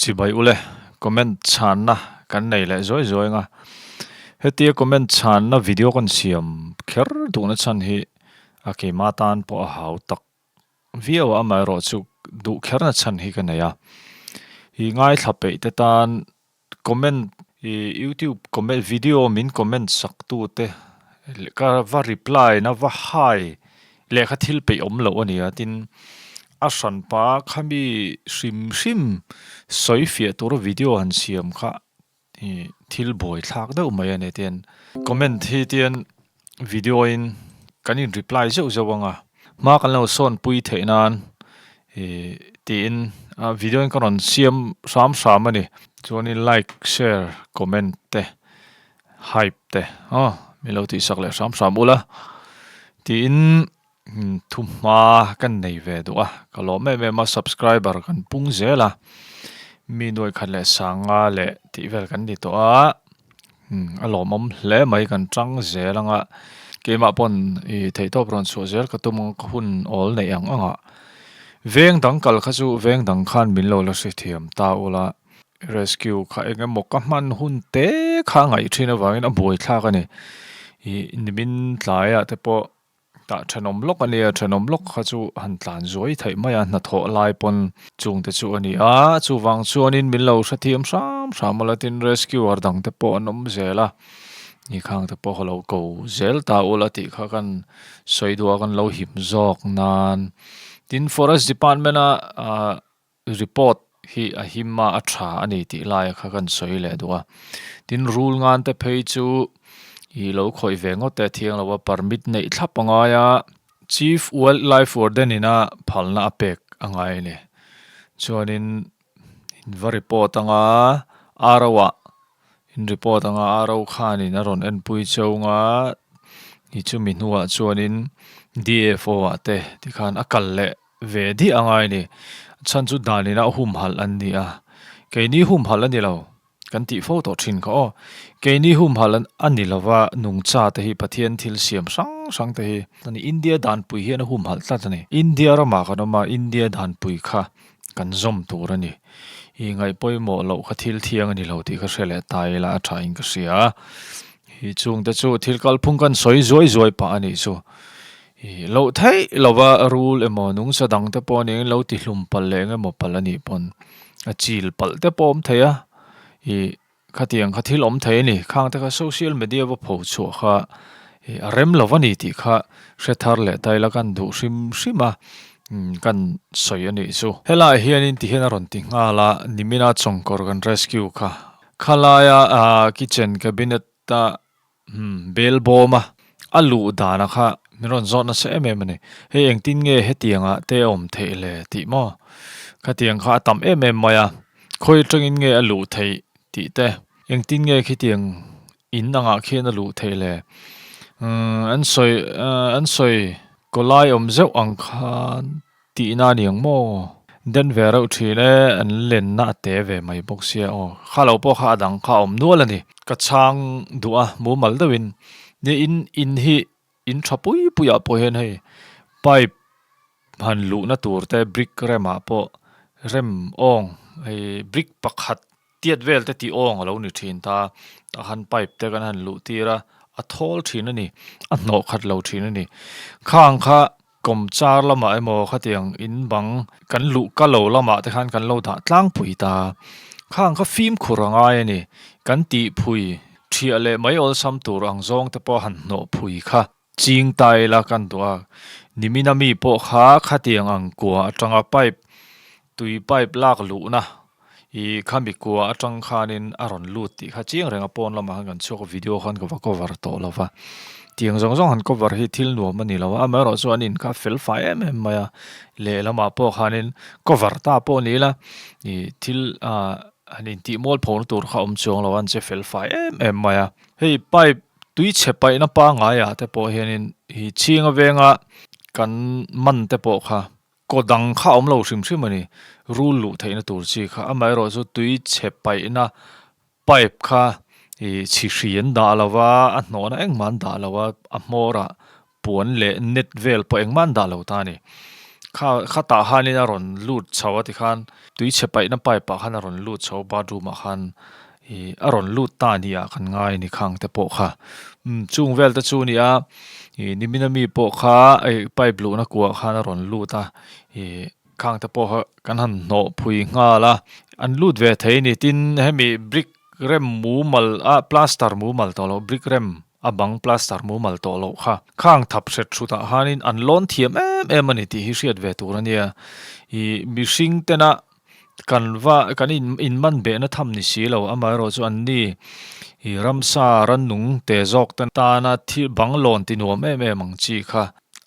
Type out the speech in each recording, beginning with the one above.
Chibai ule, comment chhanna kan nei leh zuai zuai anga, hetia comment chhanna video kan siam kher duhna chhan hi a keimah tan pawh a hau tak viau a, amaherawhchu duh kherna chhan hi ka nei a, i ngaithla peih te tan Comment i youtube comment video min comment sak tu te ka va reply na va hai lehkha thil peih awm loh a ni a tin a hran pa khami hrim hrim sawi fiah tura video han siam kha ih thil buai thlak deuh mai a ni tian comment hi tian video in kan in reply zeuh zeuh ang a hma kan lo sawn pui theih nan Ih tiin a video in ka rawn siam hram hram a ni. Chuanin like, share, comment te, hype te aw min lo tihsak leh hram hram ula tiin thuhma kan nei ve duh a. Ka lawm em em a subscriber kan pung zel a, mi nuai khat leh sanga leh tih vel kan ni tawh a. A lawmawm hle mai kan tang zel anga keimah pawn ih theihtawp rawn chhuah zel ka tum ang ka hun awl neih ang ang ah veng dang kal kha chu veng dang khan min lo la hrethiam ta ula rescue kha eng emaw ka hman hun te kha ngaih thin avangin a buaithlak a ni ih nimin tlaiah te pawh. Tah thenawm lawk a nia, thenawm lawk kha chu han tlan zuai theih mai a, hnathawh lai pawn chungte chu a ni a, chuvang chuanin min lo hrethiam hram hram a la tin rescuer dang te pawh an awm zel a, ni khang te pawh ka lo ko zel ta ula tih kha kan sawi duh a kan lo him zawk nan tin forest department a ah report hi a him a a tha a ni tih laia kha kan sawi leh duh a tin rul ngan te phei chu ih lo khawih ve ngawt e thiang lo a permit neih thlap a ngai a chief wildlife warden ina phalna a pek a ngai a ni chuanin in va report anga R O ah in report anga R O khanin a rawn enpui cheu anga ih chumi hnuah chuanin D F O ah te tikhan a kal leh Ve diah a ngai ni. Chhan chu dan ina humhalh an ni a. Keini humhalh a ni lo. Kan tih fo tawh thin kha aw. Keini humhalh a ni lova nungcha te hi Pathian thil siam hrang hrang te hi. Ani India danpui hian a humhalh tlat a ni. India ramah kan awm a, India danpui kha kan zawm tur a ni. I ngaih pawimawh loh kha thil thiang a ni lo tih ka hre leh ta ila a tha in ka hria. Hi chungte chu thil kalphung kan sawi zuai zuai pah a nih chu. Ih loh theih lova rul emaw nungcha dang te pawh aniang lo ti hlum palh leh eng emaw palh anih pawn a chil palh te pawh awm thei a, ih khatiang kha thil awm thei a ni khang te kha social media va pho chhuah kha ih a rem lo a ni tih kha hre thar leh ta ila kan duh hrim hrim a kan sawi a nih chu. Helaiah hianin ti hian a rawn ti nghal a, nimina chawngkawr kan rescue kha khalaia kitchen cabinet a Umm bel bawm a, a luh dana kha min rawn zawt nasa em em a ni. Hei engtin nge hetiang ah te a awm theih le tih maw? Khatiang kha a tam em em mai a, khawi atangin nge a luh theih tih te, engtin nge khitiang in angah khian a luh theih le? Umm an sawi an sawi kawlai awm zeuh ang khan Tihna a ni ang maw? Den ve reuh thin e, an lenna a te ve mai bawk sia aw. Kha lo pawh kha a dang kha a awm nual a ni. Ka chhang duh a, mumal deuhin. Nia in in hi in tha pui pui ah pawh hian hei pipe han luhna tur te brick remah pawh rem awng hei brick pakhat tiat vel te tih awng a lo ni thin ta. Tah khan pipe te kan han luh tir a, a thawl thin a ni, a hnawh khat lo thin a ni. Khang kha Kawmchar lamah emaw khatiang in bang kan luh ka lo lamah te khan kan lo dah tlangpui ta. Khang kha fimkhur a ngai a ni. Kan tih phui thiah leh mai awlsam tur ang zawng te pawh han hnawh phui kha. Ching ta ila kan duh a, nimina mi pawh kha khatiang ang kua atanga pipe tui pipe lak luhna i khami kua atang khanin a rawn lut tih kha chiang reng a pawn lamah khan kan chhuak a video khan ka va cover tawh lo va tiang zawng zawng han cover hi thil nuam a ni lo a amaherawh chu an in kha fel fai em em mai a lehlamah pawh khanin cover ta pawh ni ila ih thil ah han intih mual phona tur kha awm chuang lo a an che fel fai em em mai a hei pipe tui chhe paihna pangngai ah te pawh hianin ih chhinga venga kan man te pawh kha. Kaw dang kha a awm lo hrim hrim a ni. Rul luh theihna tur chi kha. Amaherawhchu tui chhe paihna pipe kha ih chhi hri an dah lo va, a hnawhna engmah an dah lo a, a hmawrah puan leh net vel pawh engmah an dah lo ta a ni. Kha khatah khanin a rawn lut chho a tikhan tuichhe paihna pipe ah khan a rawn lut chho bathroom ah khan ih a rawn lut ta ni ah kan ngai a ni khang te pawh kha umm chung vel te chu a ni a ih nimin ami pawh kha ih pipe luhna kuah khan a rawn lut a ih khang te pawh kha kan han hnawh phui nghal a an lut ve thei a ni tin hemi brick rem mumal ah plaster mumal tawh loh brick rem. A bang plaster mumal tawh loh kha. Khang thap hret hrutah khanin an lawn thiam em em a ni tih hi hriat ve tur a nia. Ih mihring tena kan va kan in inman behna tham ni si lo amaherawh chu an ni ih ramsa rannung te zawk te tana thil bang lawn ti nuam em em ang chi kha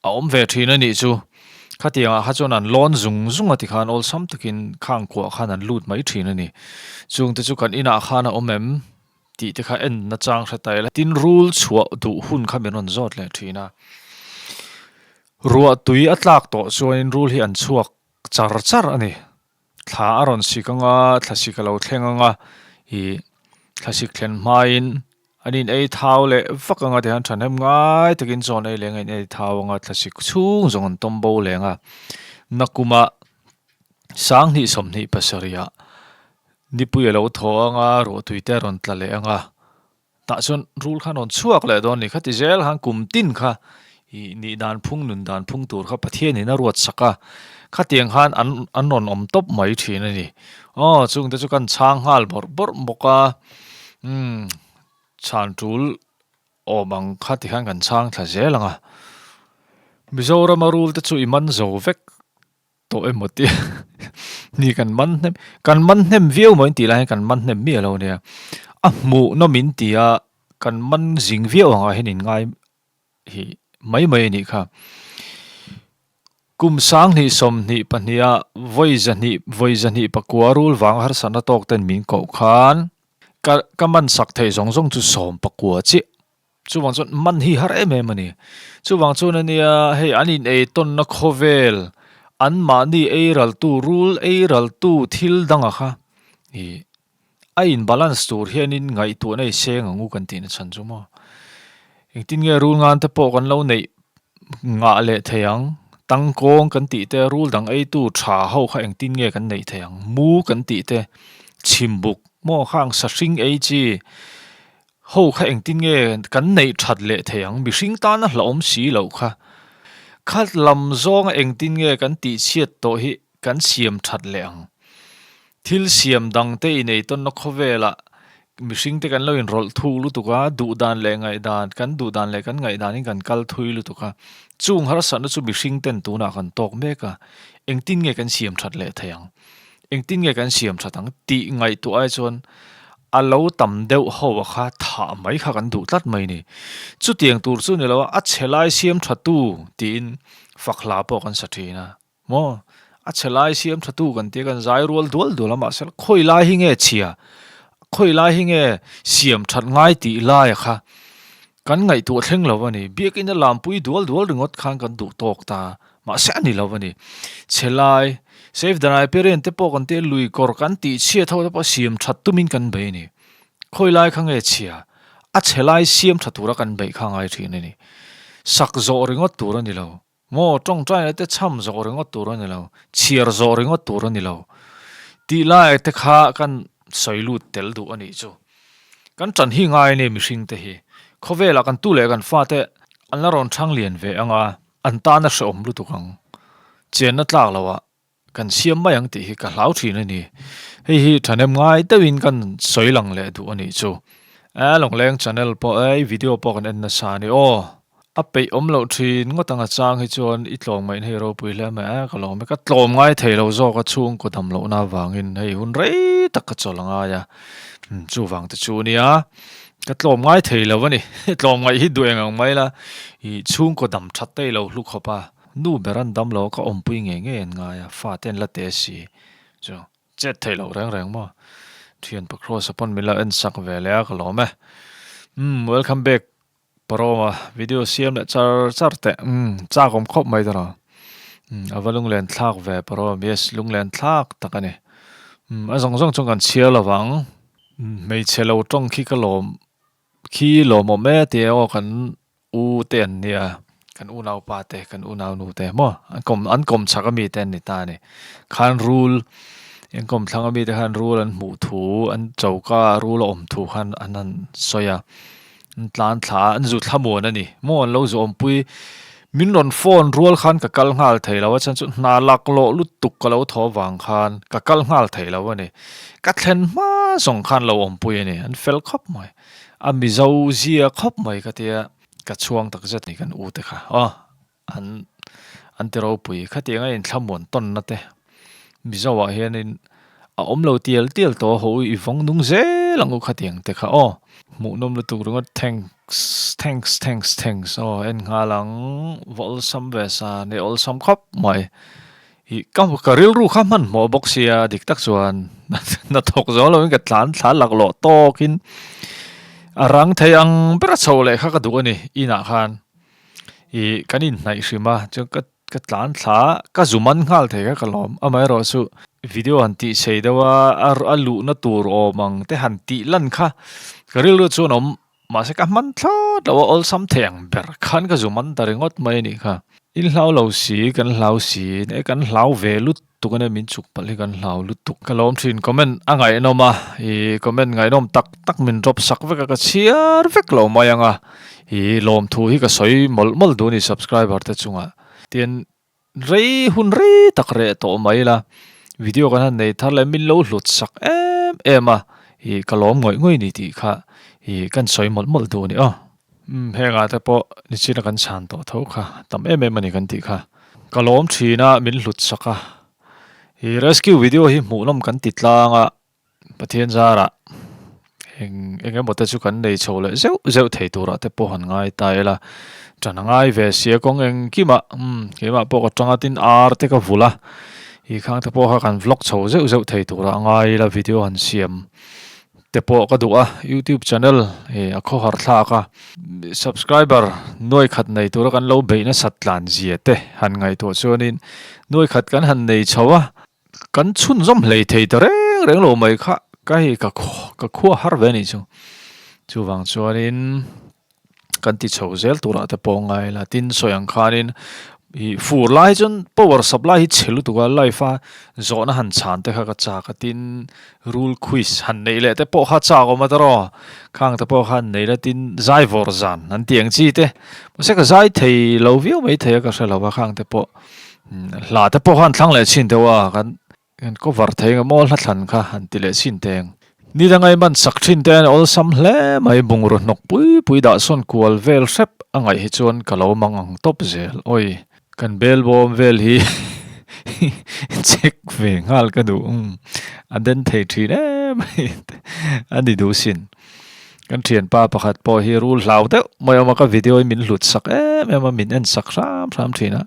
a awm ve thin a nih chu. Khatiangah kha chuan an lawn zung zung a tikhan awlsam takin khang kuah khan an lut mai thin a ni. Chungte chu kan inah khan a awm em? Tih te kha en na chang hre ta ila. Tin rul chhuah duh hun kha min rawn zawt leh thin a. Ruah tui a tlak tawh chuanin rul hi an chhuak char char a ni. Thla a rawn sik anga, thla sik a lo thleng anga, ih thla sik thlen hmain an in ei thau leh vak anga tihian thahnem ngai takin chawn ei leng a in ei thau anga thla sik chhung zawng an tawm bo leng a. Nakumah 20 27 ah Nipui a lo thaw ang a, ruahtui te a rawn tla leh ang a, tah chuan rul kha a rawn chhuak leh dawn a ni. Khati zel khan kum tin kha ih nih dan phung, nun dan phung tur kha Pathianin a ruat sak a, khatiang khan an an rawn awm tawp mai thin a ni. Aw chungte chu kan chhang nghal bawrh bawrh bawk a, umm chhan tul awm ang kha ti khan kan chhang thla zel ang a. Mizorama rul te chu i man zo vek. Tawh emaw tia ni kan man hnem kan man hnem viau maw in tih lai hian kan man hnem miah lo ania a hmuh nawm in ti a kan man zing viau angah hian in ngai hi mai mai a nih kha kum 2022 a vawi zahnih vawi zahnih pakua rul vang harsatna tawk ten min koh khan ka ka man sak theih zawng zawng chu 19 chiah. Chuvang chuan man hi har em em a ni. Chuvang chuan a nia hei an in ei tawnna khawvel an mahni ei raltu rul ei raltu thil danga kha ih a in balance tur hianin ngaihtuahna i seng ang u kan tihna chhan chu maw. Engtin nge rul ngan te pawh kan lo neih ngah leh thei ang, tangkawng kan tih te rul dang eitu tha ho kha engtin nge kan neih thei ang, mu kan tih te chhimbuk maw khang sahring ei chi Ho kha engtin nge kan neih that leh thei ang, mihring tana hlauhawm si loh kha. Kha lam zawnga engtin nge kan tihchhiat tawh hi kan siam that leh ang. Thil siam dangte inei tawnna khawvelah mihringte kan lo inrawlh thuk lutuk a, duhdan leh ngaihdan, kan duhdan leh kan ngaihdanin kan kal thui lutuk a. Chung harsatna chu mihringten tunah kan tawk mek a, engtin nge kan siam that leh thei ang. Engtin nge kan siam that ang tih ngaihtuah ai chuan a lo tam deuh ho a kha thah mai kha kan duh tlat mai ni. Chutiang tur chu ni lo a, a chhe lai siam tha tu tiin fak hla pawh kan sa thin a. Maw? A chhe lai siam tha tu kan tia kan zai rual dual dual a mahse khawi lai hi nge chhia, khawi lai hi nge siam that ngai tih lai a kha kan ngaihtuah thleng lo a ni. Biakina lampui dual dual ringawt khan kan duh tawk ta. Mahse a ni lo a ni. Chhe lai, Save the Riparian te pawh kan tia lui kawr kan tih chhiat ho te pawh siam that tumin kan bei a ni. Khawi lai kha nge chhia? A chhe lai siam tha tura kan beih kha ngai thin a ni. Sak zawh ringawt tur a ni lo. Maw tawngtaina te chham zawh ringawt tur a ni lo. Chhiar zawh ringawt tur a ni lo. Tih lai te kha kan sawi lut tel duh a nih chu. Kan ṭan hi ngai a ni mihring te hi. Khawvelah kan tu leh kan fate an la rawn ṭhang lian ve ang a. An tan a hrehawm lutuk ang. Chenna tlak loh ah kan siam mai ang tih hi ka hlau thin a ni. Hei hi thahnem ngai deuhin kan sawi lang leh duh a nih chu. Aa Lawngleng channel pawh ei video pawh kan en nasa a ni aw. A peih awm loh thin ngawt ang a chang hi chuan i tlawm ngaih na hi ropui hle mai a ka lawm e. Ka tlawm ngai thei lo zawk a chhungkaw dam lohna avangin hei hun rei tak ka chawl a ngai a. Chuvang te chu a nia. Ka tlawm ngai thei lo a ni. Tlawm ngaih hi duh eng ang mai la. Ih chhungkaw dam that te i lo hlu khawp a. Nu ber an dam lo a ka awmpui ngei ngei an ngai a. Fa te an la te si. Chu chet thei lo reng reng maw. Thianpa Kross a pawn min lo en sak ve leh a ka lawm e. Umm welcome back Paroma video siam leh char char teh. Umm chak awm khawp mai tawh. Umm a va lunglen thlak ve Paroma yes lunglen thlak tak a ni. Umm a zawng zawng chuan kan chhiar lo vang. Hmeichhe lo tawng khi ka lawm khi lawmawm e tia aw kan u te an nia. Kan unaupa te, kan unaunu te maw an kawm an kawm chak ami te an ni ta a ni. Khan rul an kawm thlang ami te khan rul an hmuh thu an choka a rul a awm thu khan an han sawi a, an tlan thla a an zu thlamuan a ni maw an lo zu awmpui. Min rawn phone rual khan ka kal nghal thei lo a chhan chu hna laklawh lutuk ka lo thaw vang khan ka kal nghal thei lo a ni. Ka thlen hma zawng khan lo awmpui a ni an fel khawp mai a Mizo zia khawp mai ka tia. Ka chhuang tak zet ni kan u te kha aw an an ti ropui khatiang a inthlamuan tawnna te Mizo ah hianin a awm lo tial tial tawh a haw u i vawng nung zel ang u khatiang te kha aw. Hmuhnawm lutuk ringawt thanks thanks thanks thanks aw en nghal ang va awlsam ve sa ni awlsam khawp mai ih ka ka rilru kha hmanhmawh bawk sia dik tak chuan hnathawk zawng lovin ka tlan thla laklawh tawkin a rang thei ang ber a chho leh kha ka duh a ni inah khan ih kan inhnaih hrim a chuan ka ka tlan thla ka zu man nghal thei kha ka lawm amaherawh chu video han tih chei deuh a a luhna tur awm ang te han tih lan kha ka rilru chuan awm Mahse ka hman thlawt lo a, awlsam thei ang ber khan ka zu man ta ringawt mai a nih kha. In hlau lo si, kan hlau si, e kan hlau ve lutuk a nia min chuk palh hi kan hlau lutuk. Ka lawm thin comment a ngaihnawm a, i comment ngaihnawm tak tak min drop sak vek a ka chhiar vek lo mai ang a, i lawmthu hi ka sawi mawlh mawlh duh a ni subscriber te chungah. Tin Rei hun rei tak reh tawh mai la, video kan han nei thar leh min lo hlut sak em em a, ih ka lawm ngawih ngawih ni tih kha ih kan sawi mawlh mawlh duh a ni aw. Umm hengah te pawh nichina kan chhan tawh tho kha tam em em a ni kan tih kha. Ka lawm thin a min hlut sak a, ih rescue video hi hmuhnawm kan ti tlang a, Pathian zarah eng eng emaw te chu kan nei chho leh zeuh zeuh thei turah te pawh han ngai ta ila ṭan a ngai ve sia kawng engkimah umm keimah pawh ka ṭang a tin ar te ka vulh a ih khang te pawh kha kan vlog chho zeuh zeuh thei turah a ngai ila video han siam te pawh ka duh a youtube channel ih a khawhar thlak a subscriber nuai khat nei tura kan lo beih nasat tlan zia te han ngaihtuah chuanin nuai khat kan han nei chho a. Kan chhunzawm hlei thei ta reng reng lo mai kha ka hei ka ka khua har ve a nih chu. Chuvang chuanin kan ti chho zel turah te pawh ngai la tin sawi ang khanin ih fur lai chuan power supply hi chhe lutuk a life a zawhna han chhan te kha ka chak a tin rul quiz han neih leh te pawh kha chak awm a tawrh aw khang te pawh khan nei la tin zai vawr zan an tih ang chi te mahse ka zai thei lo viau maithei a ka hre lo a khang te pawh. Hla te pawh khan thlang leh chhin deuh a, kan kan cover thei ang emaw hla thlan kha han ti leh chhin teng. Ni danga i man sak thin te an awlsam hle mai, bungraw hnawk pui pui dah sawn kual vel hrep a ngaih hi chuan ka lo mang ang tawp zel. Awi, kan bel bawm vel hi check ve nghal ka duh, a den thei thin em mai a ni duh sin. Kan thianpa pakhat pawh hi rul hlau deuh mai awm a, ka video hi min hlut sak em em a, min en sak hram hram thin a.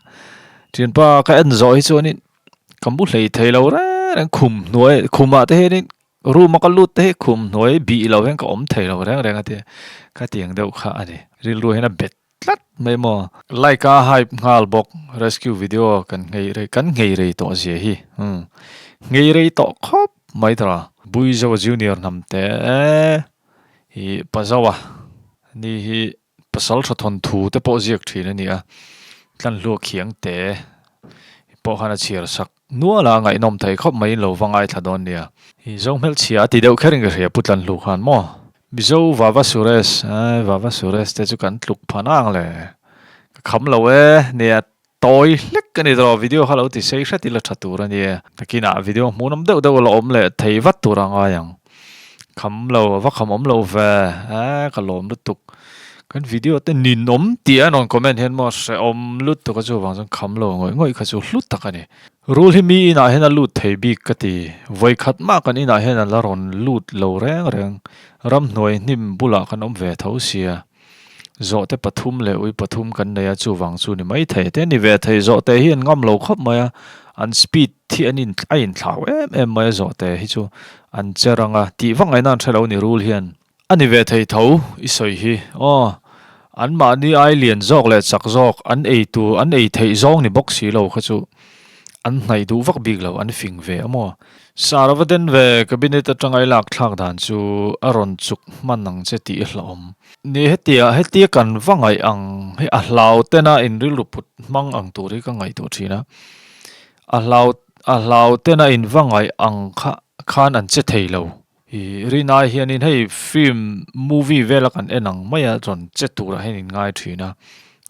Thianpa ka en zawh hi chuanin ka mu hlei thei lo reng reng, khum hnuai khumah te hianin room a ka lut te hi khum hnuai bih lo hian ka awm thei lo reng reng a tia, khatiang deuh kha a ni. Rilru hian a bet tlat mai maw. Like a hype nghal bawk, rescue video kan nghei rei kan nghei rei tawh zia hi umm nghei rei tawh khawp mai tawh. Buizo junior hnam te hi Pazawa ni hi pasal tha thawnthu te pawh ziak thin a ni a, Tlanhlua Khiang te pawh khan a chhiar sak nual a, ngaihnawm thei khawp mai in lo va ngaithla dawn nia. Hi Zohmelchhia a ti deuh kher in ka hria Pu Tlanhlu khan maw. Mizo Vava Suresh, eh Vava Suresh te chu kan tluk pha nang le. Ka kham lo e, nia tawi hlek a ni tawh, video kha lo ti sei hret ila tha tur a nia. Takinah video hmuhnawm deuh deuh a la awm leh thei vat tur a ngai ang. Kham lo, a va kham awm lo ve, eh ka lawm lutuk. Kan video te ninawm tih a rawn comment hian maw hrehawm lutuk a chuvang chuan kham lo ngawih ngawih kha chu hlu tak a ni. Rul hi mi inah hian a lut thei bik ka ti. Vawikhat mah kan inah hian a la rawn lut lo reng reng. Ramhnuai hnim bulah kan awm ve tho sia. Zawhte pathum leh ui pathum kan nei a, chuvang chu ni mai thei te ni ve thei. Zawhte hi an ngam lo khawp mai a, an speed hi an in a inthlau em em mai a zawhte hi chu an che rang a, tih vak ngaihna an hre lo ni rul hian. A ni ve thei tho i sawi hi aw. An mahni ai lian zawk leh chak zawk an ei tur an ei theih zawng ni bawk si lo kha chu an hnaih duh vak bik lo an fing ve a maw. Sarava den ve cabinet atanga i lak thlak dan chu a rawn chuk hman ang che tih i hlauhawm. Ni hetia hetia kan va ngaih ang hi a hlau tena in rilru put hmang ang tur hi ka ngaihtuah thin a. A hlau a hlau tena in va ngaih ang kha khan an che thei lo. I rinai hianin hei film movie vela kan en ang maia rawn che turah hian in ngai thin a,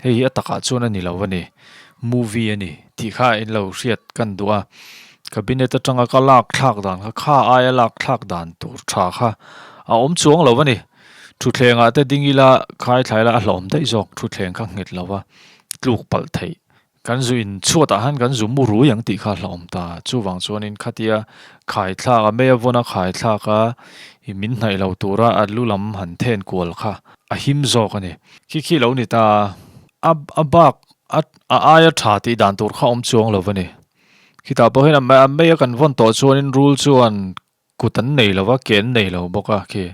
hei hi a takah chuan a ni lo a ni, movie a ni tih kha in lo hriat kan duh a, cabinet atanga ka lak thlak dan kha kha aia lak thlak dan tur tha kha a awm chuang lo a ni, thutthleng ah te ding ila khai thlai ila a hlawm daih zawk thutthleng kha nghet lo va tluk palh theih Kan zu in chhuatah khan kan zu mu rui ang tih kha a hlauhawm ta. Chuvang chuanin khatia khai thlak a, mei a vawn a khai thlak a, i min hnaih lo tura a lu lam han then kual kha a him zawk a ni. Khi khi lo ni ta a, a bak a a aia tha tih dan tur kha awm chuang lo a ni. Khitah pawh hian a mei a kan vawn tawh chuanin rul chuan kut an nei lo va, ke an nei lo bawk a khi.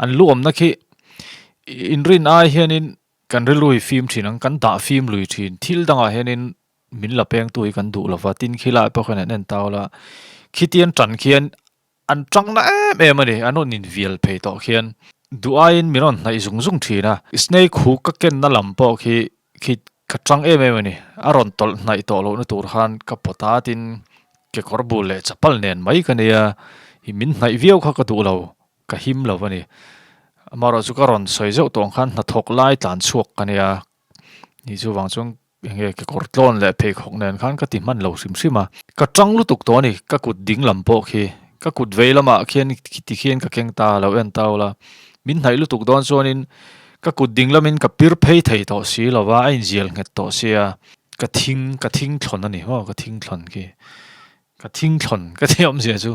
An lu awmna khi inrin ai hianin Kan rilru hi fim thin ang, kan dah fim lui thin. Thil dangah hianin min la pengtu hi kan duh lova, tin khi lai pawh khian an en tau la. Khitian tan khian an tang na em em a ni, an rawn invial phei tawh khian duh aiin min rawn hnaih zung zung thin a. Snake hook ka kenna lam pawh khi khi ka tang em em a ni, a rawn tawlh hnaih tawh lohna tur khan ka pawt a, tin kekawr bul leh chapal nen mai ka nia, min hnaih viau kha ka duh lo. Ka him lo a ni. Amaherawh chu ka rawn sawi zeuh tawh ang khan hnathawk lai tlan chhuak ka nia. Ni chuvang chuan eng nge kekawr tlawn leh pheikhawk nen khan ka ti hman lo hrim hrim a. Ka tang lutuk tawh a ni, ka kut ding lam pawh khi. Ka kut vei lamah khian ti khian ka keng ta lo en ta ula. Min hnaih lutuk dawn chuanin ka kut ding lamin ka pir phei thei tawh si lo va, a inzial nghet tawh sia. Ka thing, ka thing thlawn a ni maw, ka thing thlawn khi. Ka thing thlawn ka tih awmzia chu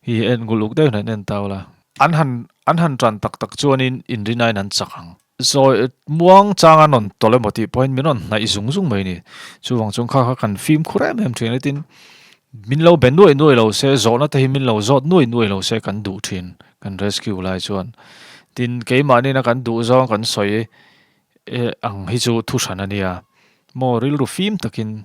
hi en nguluk deuhin an en tau la. An han an han tan tak tak chuanin inrinain an chak ang. Zawi muang chang an rawn tawlh emaw tih pawhin min rawn hnaih zung zung mai a ni. Chuvang chuan kha kha kan fimkhur em em thin a tin min lo be nuai nuai lo se zawhna te hi min lo zawt nuai nuai lo se kan duh thin kan rescue lai chuan. Tin keimahni na kan duh zawng kan sawi ang hi chu thu hran a nia. Maw rilru fim takin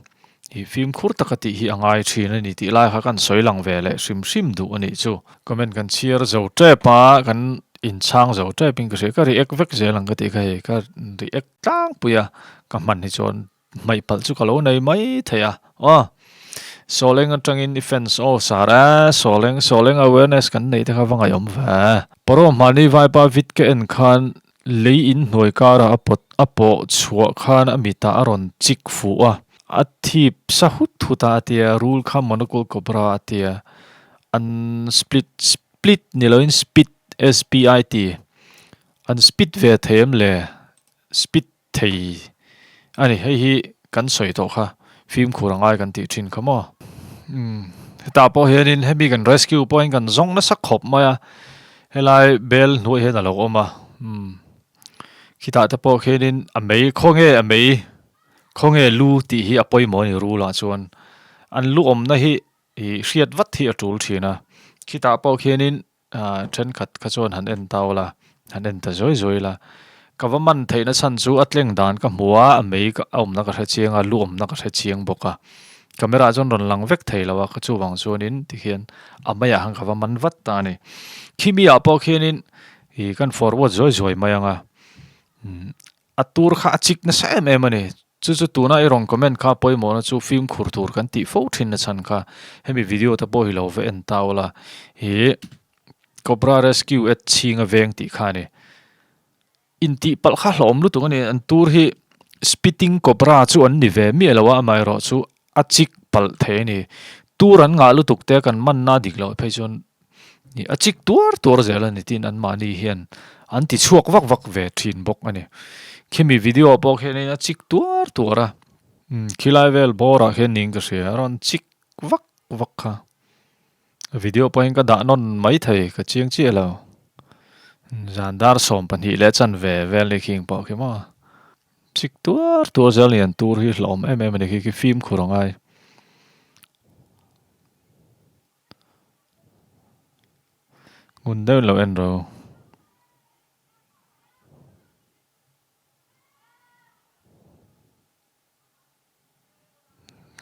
i fimkhur taka tih hi a ngai thin a ni tih lai kha kan sawi lang ve leh hrim hrim duh a nih chu. Comment kan chhiar zo tep a, kan inchhang zo tep in ka hria, ka react vek zel ang ka tih kha hei, ka react tlangpui a, ka hman hi chuan hmaih palh chu ka lo nei mai thei a, aw Sawleng atangin i fans aw sar e, Sawleng Sawleng awareness kan neih te kha va ngaihawm ve. Pawh mahni vaipa vid ka en khan Lei in hnuai karah a pawt a pawh chhuah khan a mitah a rawn chik fuh a, a thip sa hut hut a a ti a, rul kha monocle cobra a ti a, an split split ni loin spit S-P-I-T an spit ve thei em le spit thei a ni, hei hi kan sawi tawh kha fimkhur a ngai kan tih thin kha maw. Umm hetah pawh hianin hemi kan rescue pawhin kan zawng nasa khawp mai a, helai bel hnuai hian a lo awm a, umm khitah te pawh khianin a mei khawnge a mei khawnge lu tih hi a pawimawh a ni rulah chuan an lu awmna hi ih hriat vat hi a tul thin a, khitah pawh khianin Ahh thenkhat kha chuan han en tau la, han en ta zuai zuai la. Ka va man theihna chhan chu a tleng dan ka hmu a, a mei a awmna ka hre chiang a, lu awmna ka hre chiang bawk a. Camera chuan rawn lang vek thei lo a, ka chuvang chuanin tikhian a meiah khan ka va man vat ta a ni. Khimi ah pawh khianin ih kan forward zuai zuai mai ang a, umm A tur kha a chik nasa em em a ni. Chu chu tuna i rawn comment kha pawimawhna chu fimkhur tur kan tih fo thin na chhan kha hemi video te pawh hi lo va en ta ula hi Cobra Rescue at chhinga veng tih kha a ni. Intih palh kha hlawm lutuk a ni. An tur hi Spitting Cobra chu an ni ve miah lo a, amaherawh chu a chik palh thei a ni. Tur an ngah lutuk te kan manna dik loh phei chuan A chik tuar tuar zel a ni tiin anmahni hian an ti chhuak vak vak ve thin bawk a ni. Khimi video ah pawh khianin a chik tuar tuar a, khilai vel bawrah khian niin ka hria a rawn chik vak vak kha. Video pawhin ka dah nawn mai thei ka chiang chiah lo. Zan dar 12 leh chanve vel ni khing pawh khi maw. Chik tuar tuar zel a ni an tur hi hlawm em em a ni khi khi fimkhur a ngai. Ngun deuh lo en ro.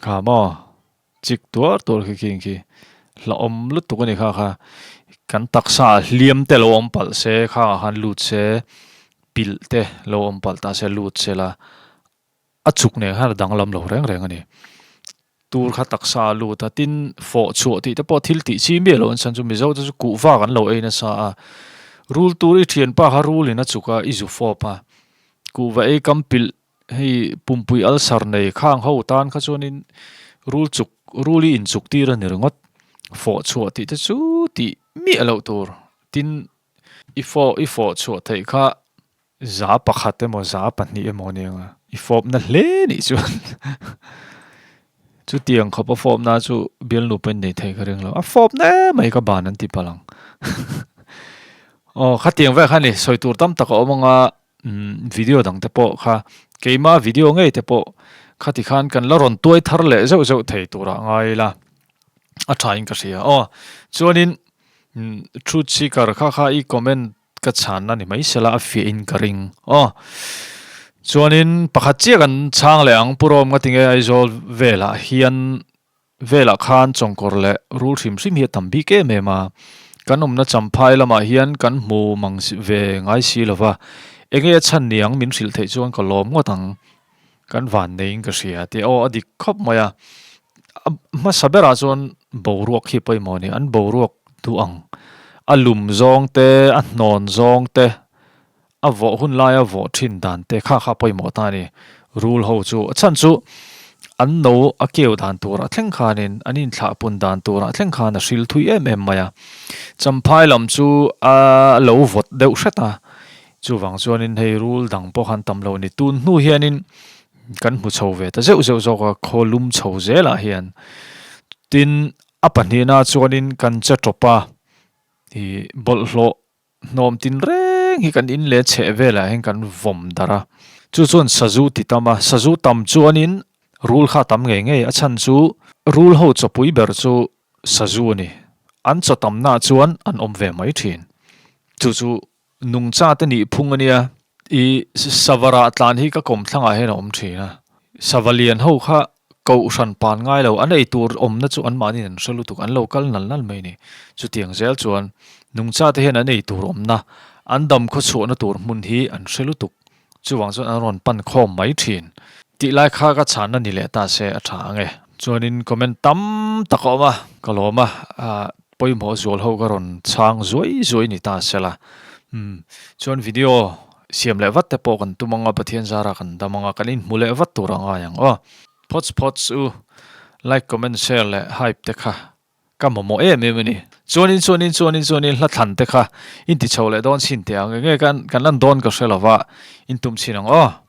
Kha maw chik tuar tuar khi khi khi. Hlauhawm lutuk a ni kha kha. Kan taksa ah hliam te lo awm palh se, khangah khan lut se, pilh te lo awm palh ta se lut se la, a chuk nen khan a danglam lo reng reng a ni. Tur kha taksa a lut a, tin fawh chhuah tih te pawh thil tih chi miah loh an chhan chu Mizo te chu kuhva kan lo ei nasa a, rul tur i thianpa kha rul in a chuk a, i zu fawp a, kuhva ei kam pilh hei pumpui ulcer nei khang ho tan kha chuanin rul chuk rul i inchuk tir a ni ringawt, fawh chhuah tih te chu tih miah loh tur, tin i fawh i fawh chhuah theih kha 1% emaw 2% emaw a nia i fawpna hle nih chuan chutiang khawp a fawpna chu bialnu pawhin nei thei ka ring lo a fawpna emai ka ban an ti palh ang aw khatiang vel kha a ni sawi tur tam tak a awm anga video dang te pawh kha keima video ngei te pawh khati khan kan la rawn tuai thar leh zeuh zeuh thei turah ngai ila a tha in ka hria aw chuanin truth seeker kha kha i comment Ka chhanna ni mai sela a fiah in ka ring aw. Chuanin pakhat chiah kan chhang leh ang Pu Rawm nga tinge Aizawl velah hian velah khan chawngkawr leh rul hrim hrim hi a tam bik em em a. Kan awmna Champhai lamah hian kan hmu mang ve ngai si lova. Enge a chhan ni ang min hrilh theih chuan ka lawm ngawt ang. Kan van neiin ka hria tih aw a dik khawp mai a. A hmasa berah chuan boruak hi pawimawh a ni. An boruak duh ang. A lum zawng te, a hnawn zawng te, a vawh hun laia vawh thin dan te kha kha pawimawh ta a ni. Rul ho chu a chhan chu an no a keu dan turah thleng khanin an inthlah pun dan turah thleng khan a hril thui em em mai a. Champhai lam chu a lo vawt deuh hret a. Chuvang chuanin hei rul dang pawh khan tam lo a ni. Tun hnu hianin kan hmu chho ve ta zeuh zeuh zawk a, khaw lum chho zelah hian. Tin, a pahnihna chuanin kan che tawp a, ih bawlhhlawh hnawm tin reng hi kan in leh chheh velah hian kan vawm darh a. Chu chuan sazu ti tam a, sazu tam chuanin rul kha a tam ngei ngei. A chhan chu rul ho chawpui ber chu sazu a ni. An chaw tamnaah chuan an awm ve mai thin. Chu chu Nungcha te nih phung a nia. I sava rah tlan hi ka kawmthlangah hian a awm thin a. Sava lian ho kha kohhran pan ngai lo, an ei tur awmna chu anmahniin an hre lutuk, an lo kal nal nal mai a ni. Chutiang zel chuan nungcha te hian an ei tur awmna, an dam khawchhuahna tur hmun hi an hre lutuk. Chuvang chuan an rawn pan khawm mai thin. Tih lai kha ka chhanna ni leh ta se a tha ang e. Chuanin comment tam tak a awm a, ka lawm a, pawimawh zual ho ka rawn chhang zuai zuai ni ta se la. Umm chuan video siam leh vat te pawh kan tum ang a, Pathian zara kan dam ang a, kan inhmu leh vat tur a ngai ang aw. Phawts phawts u, like comment share leh hype te kha Ka mamawh em em a ni. Chuanin chuanin chuanin chuanin hla thlan te kha in ti chho leh dawn chhin teh ang. Enge kan kan lan dawn ka hre lo va, in tum chhin ang aw.